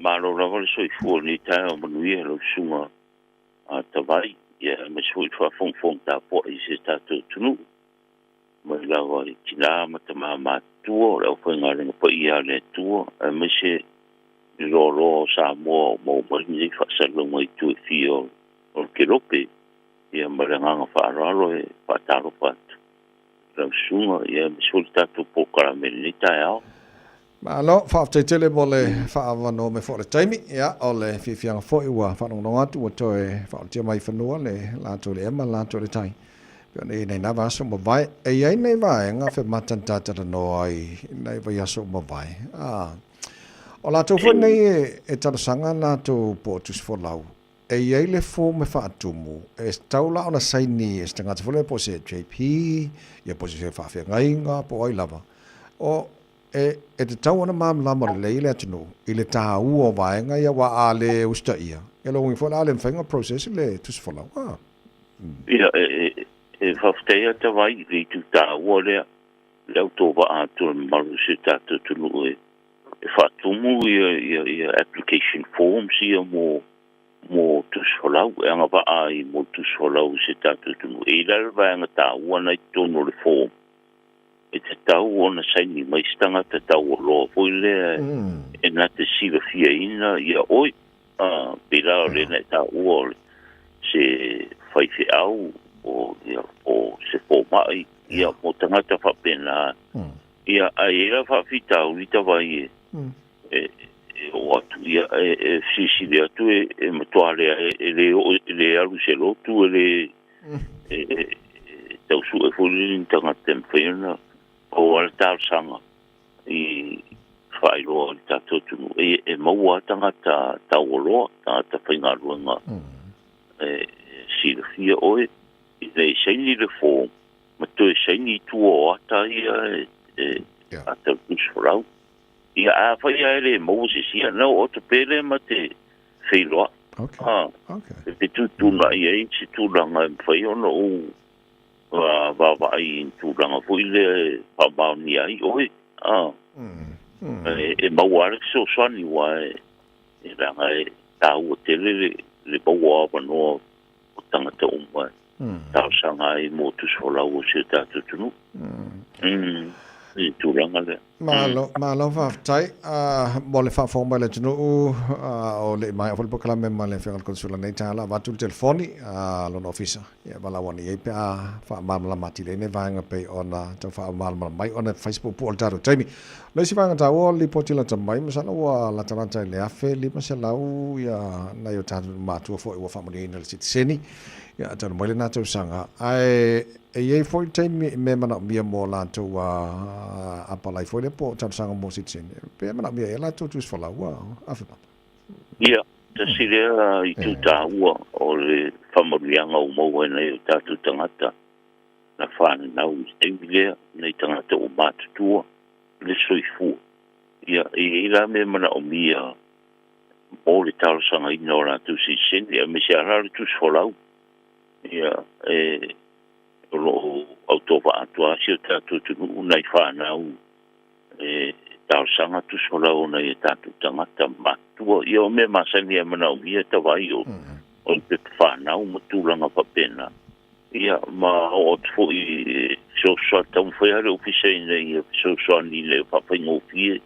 Malo lava le soifua i lenei taeao manuia lau susuga Tavai, ia aemaise foi le faafogafoga tapuai i si o tatou atunuu, mai lava i tina ma tama matutua o le aufaigaluega paia a le Atua, aemaise le loaloa o Samoa o maua mai lenei faasalalauga i itu e fia o le kelope. Ia ma le agaga faaaloalo e faatalofa atu i lau susuga, ia aemaise foi le tatou polokalame i lenei taeao. Malo, faafetai tele mo le faaavanoa mai foi o le taimi. Ia, o le fiafiaga foi ua faalogologo atu ua toe faaolatia mai i fanua le latou le ema, le latou le tai. Pei ona i ai nei na vaiaso ua mavae. E i ai nai vaega femata na ta talanoa ai i nai vaiaso ua mavae. O latou foi nei e talosaga latou po o tusi folau. E i ai le form e faatumu, e tatau la ona saini e se tagata foi lea po o se JP, ia po o se faafeagaiga, po o ai lava. O, e, e tatau ona malamalama lelei le atunuu i le taua o vaega ia, aua a le usitaia, ia lona uiga foi o le a le mafai ona process le tusi folau. Ah. Ia, e faafetai lava Tavai i le itu taua lea, le autovaa atu o le mamalu o si o tatou atunuu e faatumu ia application forms ia mo tusi folau, e agavaa ai mo tusi folau i si o tatou atunuu. E i ai la le vaega taua na i totonu o le form, e tatau ona saini mai se tagata taualoa foi lea e na te silafiaina ia oe. Pei la o lea na e taua o se faifeau o, ia, o se fomai, ia, mo tagata faapena. Ia, ae i ai la faafitauli Tavai e oo atu, ia, e fesilisili atu e matua leai, e le oo, e le alu i se lotu, e le e tau sue foi le ni tagata e mafai ona pau lava le talosaga i faailoa i le tatou atunuu e maua lava tagata taualoa, tagata faigaluega e silafia oe ina ia saini le form ma toe saini i tua o ata ia e ata o le tusi folau. Ia afai lava e le maua se isi, ia na oo atu pea lea ma te feiloai. E fetuutuunai ai se tulaga e mafai ona ou vaavaai i tulaga foi lea e faamaonia ai oe. E maua lava le fesoasoani, aua e leaga e taua tele le maua o avanoa o tagata uma e talosaga ai mo tusi folau o si o tatou atunuu. I le tulaga lea. Malo, malo faafetai mo le faafofoga mai le atunuu, o le i maea foi le polokalame ma le Afioga i le Konesula nei taeao, o le a avatu le telefoni a lona ofisa, ia valaau ane i ai pe a faamalamalama atili ai nei vaega pei ona tau faamalamalama mai ona e fai si puupuu o le tatou taimi. O le isi vaega taua o le lipoti lata mai, masalo ua latalata i le 1500 ia nai o tatou matua foi ua faamanuiaina i le sitiseni, ia talu mai lena tausaga, ae e i ai foi taimi i mea manaomia mo latou a apalai foi lea po o talosaga mo sitiseni, pe manaomia ea latou tusi folau a Afemata? Ia, tasi lea itu taua o le faamanuiaga ua maua e nai o tatou tagata na fananau i le taimi lea, nai tagata ua matutua le soifua. Ia, e i ai la mea manaomia mo le talosagaina o latou sitiseni, aemaise lava la le tusi folau. Ia, e o lo o autovaa atu lava si o tatou atunuu nai fanau e talosaga tusi folau o nai o tatou tagata matutua. Ia, o mea masani e manaomia Tavai o le pepa fanau ma tulaga faapena. Ia, ma oo atu foi e fesoasoani, taumafai lava le ofisa ina ia fesoasoani ina ia faafaigofie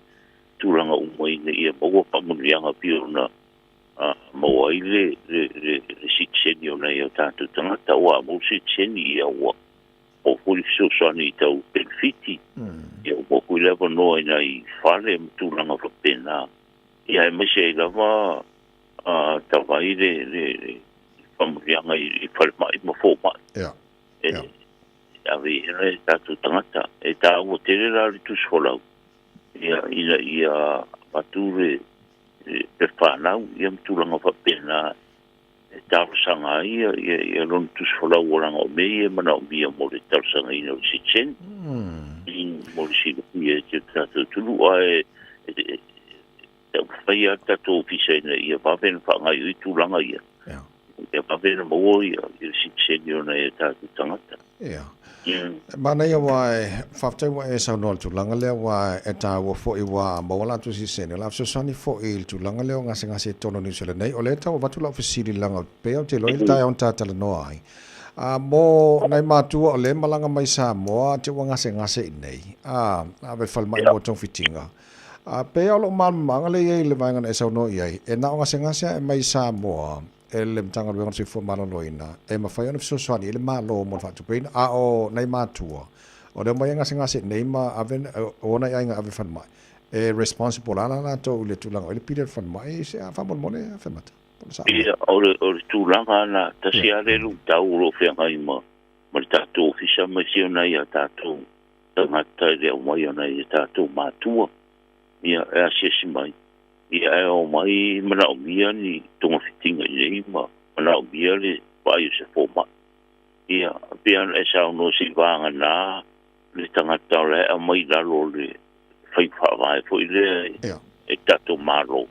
tulaga uma ina ia maua faamanuiaga pei ona maua ai le sitiseni o nai o tatou tagata. Aua a maua sitiseni, ia ua maua foi le fesoasoani i tau penefiti, ia ua maua foi le avanoa i nai fale ma tulaga faapena. Ia, aemaise ai lava Tavai le faamanuiaga i falemai ma fomai. E ave i ai e tatou tagata. E taua tele la le tusi folau, ia, ina ia avatu le fanau, ia ma tulaga faapena e talosaga ai ia lona tusi folau, leaga o mea ia e manaomia mo le talosagaina o le sitiseni, mo le silafia e si o tatou atunuu. Ae taumafai lava le tatou ofisa ina ia vave ona faagaoioi tulaga ia, ia vave ona maua ia le sitiseni o nai o tatou tagata. Ia. Manaia ua e faafetai ua e saunoa i le tulaga lea aua e taua foi ua maua latou siliseni. O le a fesoasoani foi i le tulaga lea o gasegase i totonu o Niu Sila nei. O lea e tau avatu lau fesili leaga pei ou te iloa i le taeao na ta talanoa ai. A mo nai matua o lea e malaga mai Samoa te ua gasegase i nei, a ave i le falemai mo togafitiga. A pei o lou malamalamaaga lea e i ai i le vaega na e saunoa i ai, e na o gasegase a e mai Samoa e le Matagaluega o le Soifua Maloloina e mafai ona fesoasoani i le Malo mo le faatupeina, a o nai matua o lea omai e gasegase i nei ma ave o nai aiga ave i falemai, e responsible lava la latou i le tulaga o i le pili o le falemai se a faamolemole Afemata. Ia, o le, o le tulaga na, tasi lava le luitau o lo o feagai ma, ma le tatou ofisa ma isi o nai a tatou tagata i le aumai o nai a tatou matua, ia, e asiasi mai. Ia e omai manaomia ni togafitiga i nei ma manaomia le vaai o se fomai. Ia, pei ona e saunoa se i vagana le tagata o la e aumai i lalo o le faiga faavae foi lea e tatou Malo.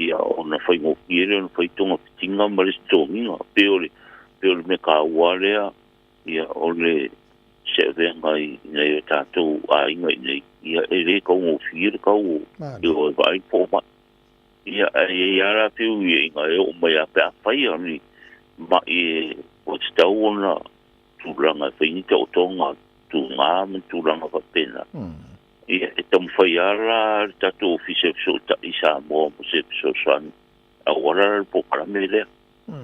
Ia, ona faigofie lea ona fai togafitiga ma le totogiga. Pei o le, pei o le mea taua lea, ia, o le se avega i nai o tatou aiga i nei, ia, e le taugofie le tau o le o e vaai le fomai. Ia, ae i ai lava la feuiaiga e oo mai lava pe a fai ni mai e ua tatau ona tulaga e fai ni taotoga tuga ma ni tulaga faapena. Ia, e taumafai lava la le tatou Ofisa e Fesootai i Samoa mo se fesoasoani auala la le polokalame lea.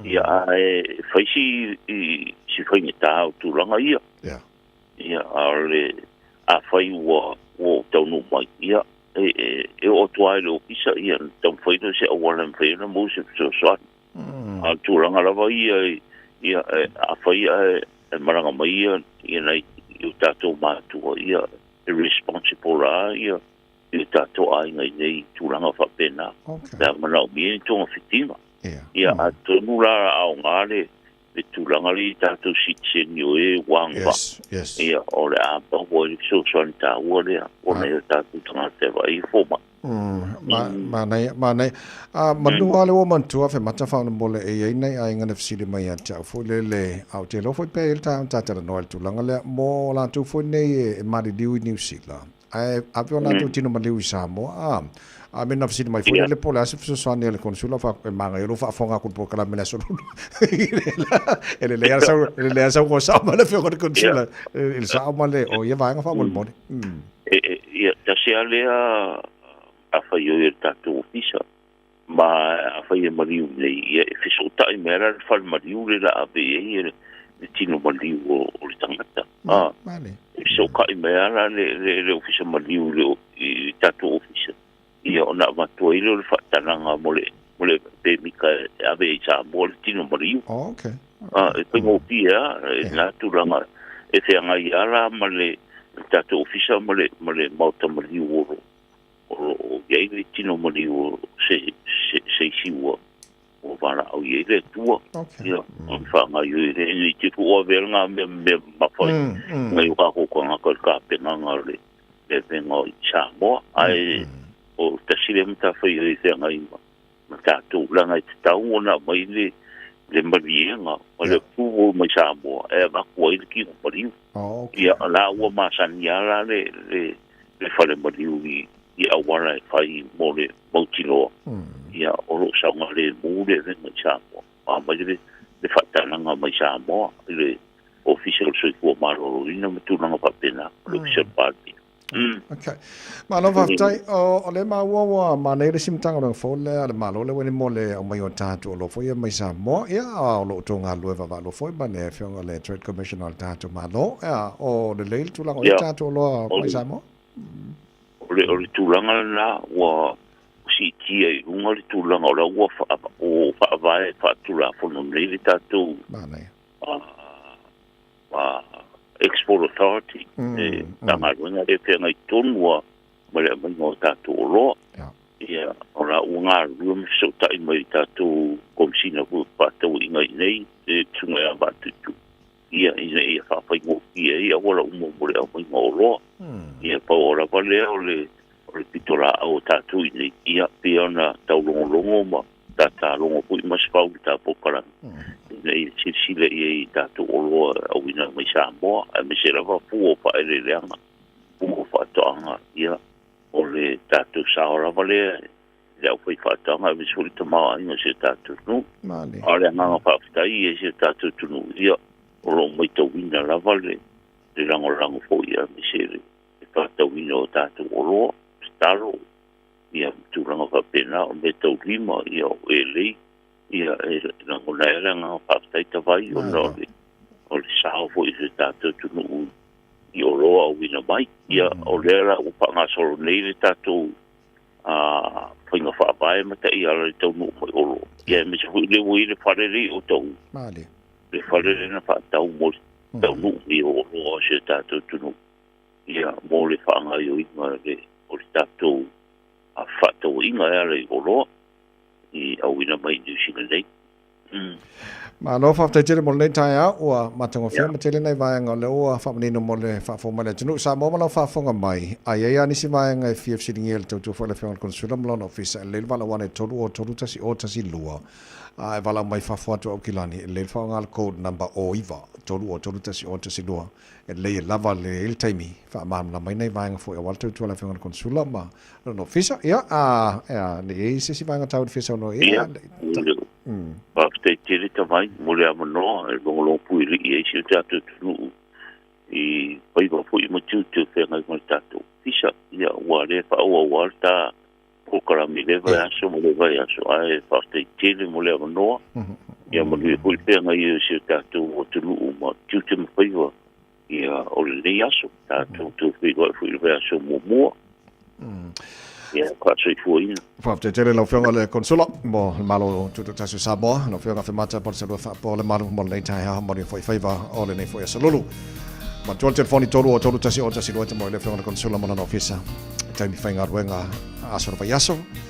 Ia, ae fai si, si faigata o tulaga ia. Ia, a o le, afai ua, ua ou taunuu mai, ia, e, e, e oo atu lava i le ofisa, ia, ona taumafai lea o se auala e mafai ona maua se fesoasoani. A o le tulaga lava ia, ia, e, afai ae e malaga mai ia, ia nai i o tatou matua, ia, e responsible lava ia, i o tatou aiga i nei tulaga faapena. Pe a manaomia ni togafitiga. Ia, atonu la aoga le le tulaga lea i tatou sitiseni o e ua agavaa. Ia, o le a maua ai le fesoasoani taua lea ona i o tatou tagata e vaai i fomai. Manaia, manaia. Manu lava lea ua manatua Afemata faamolemole e i ai nai aiga na fesili mai ia te au foi lele, a ou te iloa foi pe i ai le taeao na ta talanoa i le tulaga lea, mo latou foi nei e maliliu i Niu Sila. Ae ave o latou tino maliu i Samoa, a. A me na fesili mai foi lele po o le a se fesoasoani a le Konesula, fa e manaia o lou faafofoga atu i le polokalame i le aso Lua. E lelei lava sau, e lelei lava sau ngoa sao ma le afioga i le Konesula i le sao ma le, o ia vaega faamolemole. Ia, tasi lava lea afaioi a le tatou ofisa, ma afai e maliu nei, ia e fesootai mai lava la le fale maliu lea o le a ave i ai le tino maliu o le tagata. A, e fesootai mai lava la le ofisa maliu i le tatou ofisa, ia ona avatu ai lea o le faatagaga mo le pemita e ave i Samoa le tino maliu. A, e faigofie lava lena tulaga, e feagai lava la ma le tatou ofisa ma le maota maliu o lo o lo o i ai le tino maliu o se, se, se isi ua, ua valaau i ai le Atua. Okay. Ia, o le faagaoioi lea, ina i te ua avea ngā mea, mea mamafa i ngai o kākou tagata i le tapenaga o le, le avega i Samoa. Ae o tasi lea matafaioi e feagai ma, ma tatou, leaga e tatau ona aumai le, le maliega ma le approval mai Samoa e avatu ai le tino maliu. Oh, okay. Ia, la ua masani lava la le, le, le fale maliu i, i auala e fai mo le mautinoa. Ia, o lo o saogalemu le avega i Samoa. Aumai le, le faatalaga mai Samoa i le Ofisa o le Soifua Maloloina ma tulaga faapena, o le Ofisa o le Palemia. Okay. Malo faafetai. O lea maua ua manaia le isi Matagaluega fou lea a le Malo lea ua i ai mo le aumai o tatou oloa foi ia mai Samoa. Ia, o lo o outou galulue vaavaalua foi ma le Afioga i le Trade Commissioner o le tatou Malo. Ia, o lelei le tulaga o i ai tatou oloa mai Samoa? O le tulaga lena ua siitia i luga le tulaga o la ua faavae faatulafono nei le tatou Manaia. Export Authority, le Matagaluega lea e feagai tonu lava ma le aumaiga o tatou oloa. Ia, o la ua galulue ma fesootai mai i tatou Komesina foi o Fefaatauaiga i inei, le Susuga ia Vaatuitu, ia, ina ia faafaigofie ai auala uma mo le aumaiga o oloa. Ia, pau lava lea o le pitolaau a tatou i inei, ia, pei ona taulogologo ma tatalogo foi Masefau i le ta polokalame. Ina ia silasila i ai i tatou oloa e auina mai Samoa, aemaise lava fua o faaeleeleaga, fua o faatoaga, ia, o le tatou sao lava lea i le aufaifaatoaga aemaise foi le tamaoaiga o si o tatou atunuu. A o le agaga faafetai ia i si o tatou atunuu, ia, o lo o matauina lava le lagolago foi aemaise le faatauina o tatou oloa, talo, ia, ma tulaga faapena, o meataulima, ia, o elei, ia, e lagona ai le agaga faafetai tavai ona o le o le sao foi o si o tatou atunuu i oloa auina mai. Ia, o lea la ua faagasolo nei le tatou faiga faavae ma taiala i le taunuu mai oloa, ia, aemaise foi lea ua i ai le fale lea i Otahuhu, le fale lea na faatau mo le taunuu mai o oloa o si o tatou atunuu, ia, mo le faagaoioiga o le tatou fefaatauaiga e ala i oloa i auina mai i Niu Sila nei. Malo faafetai tele mo lenei taeao, ua matagofie ma tele nai vaega o lea ua faamanino mo le faafofoga mai le atunuu. Samoa ma lau faafofoga mai, a i ai lava nisi vaega e fia fesiligia i le tautua foi a le Afioga i le Konesula ma lona Ofisa, e lelei le valaau ane i 3 0 3 1 0 1 2, a e valaau mai fafo atu Aukilani, e lelei le faaaoga le code number 09 3 0 3 1 0 1 2, e lelei e lava lelei ai le taimi faamalamalama ai nai vaega foi aua le tautua a le Afioga i le Konesula ma lona Ofisa. Ia, a, a, ne i i ai se isi vaega taua e fia saunoa i ai? Ia, faafetai tele Tavai mo le avanoa e logologo puilii ai si o tatou atunuu i faiva foi ma tiute o feagai ma le tatou Ofisa. Ia, ua le faaauau lava le ta polokalame i lea vaiaso ma lea vaiaso, ae faafetai tele mo le avanoa. Ia manuia foi le feagai ai o si o tatou atunuu ma tiute ma faiva ia o lenei aso. Tatou toe feiloai foi i le vaiaso muamua. Ia faasoifuaina. Faafetai tele lau Afioga i le Konesula mo le Malo Tutoatasi o Samoa, lau Afioga Afemata Palusalua Faapoa Lemalu mo lenei taeao manuia foi faiva o lenei foi aso lulu. Matua le telefoni 3 o 3 1 o 1 2 te mo i le Afioga i le Konesula mo lona ofisa i taimi faigaluega aso le vaiaso.